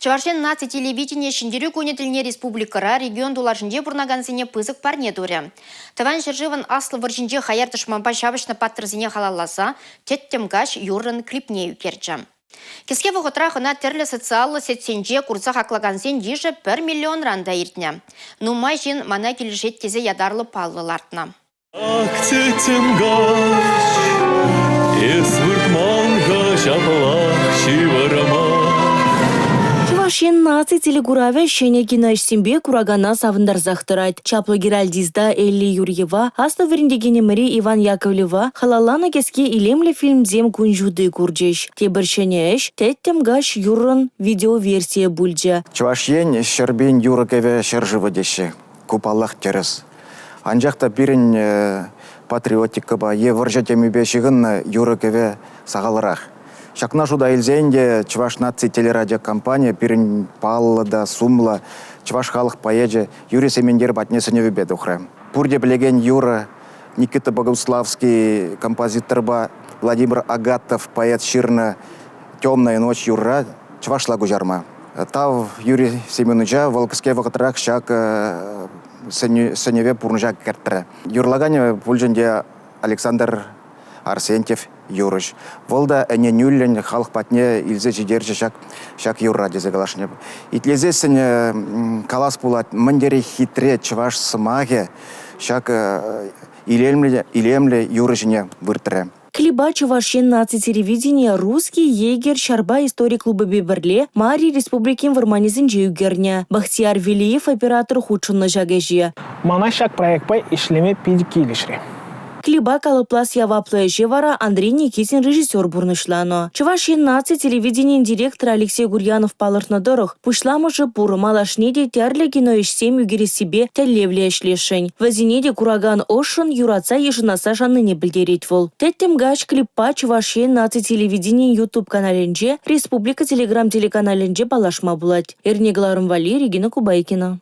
Чӑваш Ен наци телевиденийӗ Ҫӗнтерӳ кунӗ тӗлне республикӑра, регион тулашӗнче пурӑнакансене пысӑк парне турӗ. Тӑван ҫӗршывӑн Аслӑ вӑрҫинче хаяр тӑшманпа ҫапӑҫнӑ паттӑрсене халалласа «Тӗттӗм каҫ» юррӑн клипне ӳкерчӗ. Кӗске вӑхӑтрах ӑна тӗрлӗ социаллӑ сетьсенче курса хаклакансен йышӗ пӗр миллионран та иртнӗ. Нумай ҫын мана килӗшет тесе ятарлӑ паллӑ лартнӑ. Ак тӗттӗм каҫ, эс выртман-ха ҫаплах ҫывӑрма. Чӑваш Ен наци телекуравӗ ҫӗнӗ киноӗҫсемпе куракана савӑнтарсах тӑрать. Чаплӑ геральдиста Элли Юрьева, аслӑ вӗрентекенӗмӗре Иван Яковлева халалланӑ кӗске илемлӗ фильмсем кун ҫути курчӗҫ. Тепӗр ҫӗнӗ ӗҫ «Тӗттӗм каҫ» юррӑн видеоверсийӗ пулчӗ. Чӑваш Ен ҫӗрпин юрӑ-кӗвӗ ҫӗршывӗ теҫҫӗ. Ку, паллах, тӗрӗс. Анчах та пирӗн патриотикӑпа е вӑрҫӑ темипе ҫыхӑннӑ юрӑ-кӗвӗ сахалрах. Ҫакна шута илсен те Чӑваш наци телерадиокомпанийӗ пирӗн паллӑ та сумлӑ чӑваш халӑх поэчӗ Юрий Сементер патне сӗнӗвӗпе тухрӗ. Пурте пӗлекен юрӑ Никита Богуславский композиторпа Владимир Агатов поэт ҫырнӑ «Темная ночь» юрра чӑвашла куҫарма. Тав Юрий Семеновича, вӑл кӗске вӑхӑтрах ҫак сӗнӗве пурнӑҫа кӗртрӗ. Юрлаканӗ пулчӗ ӗнтӗ Александр Арсентьев юрӑҫ. Вӑл та ӗненӳллӗн халӑх патне илсе ҫитерчӗ ҫак, ҫак юрра тесе каласшӑн. Итлесессӗн калас пулать, мӗн тери хитре чӑваш сӑмахӗ ҫак илемлӗ, илемлӗ юрӑ ҫине выртрӗ. Клипа Чӑваш Ен наци телевиденийӗ «Русский егерь» ҫарпа истори клубӗпе пӗрле Мари Республикин вӑрманӗсенче ӳкернӗ. Бахтияр Велиев оператор хутшӑннӑ ҫак ӗҫе. Мана ҫак проектпа ӗҫлеме питӗ килӗшрӗ. Клипа калӑплас яваплӑ ӗҫе вара Андрей Никитин режиссер пурнӑҫланӑ. Чӑваш Ен наци телевиденийӗн директорӗ Алексей Гурьянов палӑртнӑ тӑрӑх, Пуҫламӑшӗ пур, малашне те тӗрлӗ киноӗҫсем ӳкерессипе тӗллевлӗ ӗҫлесшӗн. Вӗсене те куракан ӑшшӑн, юратса йышӑнасса шаннине пӗлтерет вӑл. Тӗттӗм каҫ клиппа Чӑваш Ен наци телевиденийӗн YouTube-каналӗнче, республика телеграм-телеканалӗнче паллашма пулать. Эрне кӑларӑм валли Регина Кубайкина.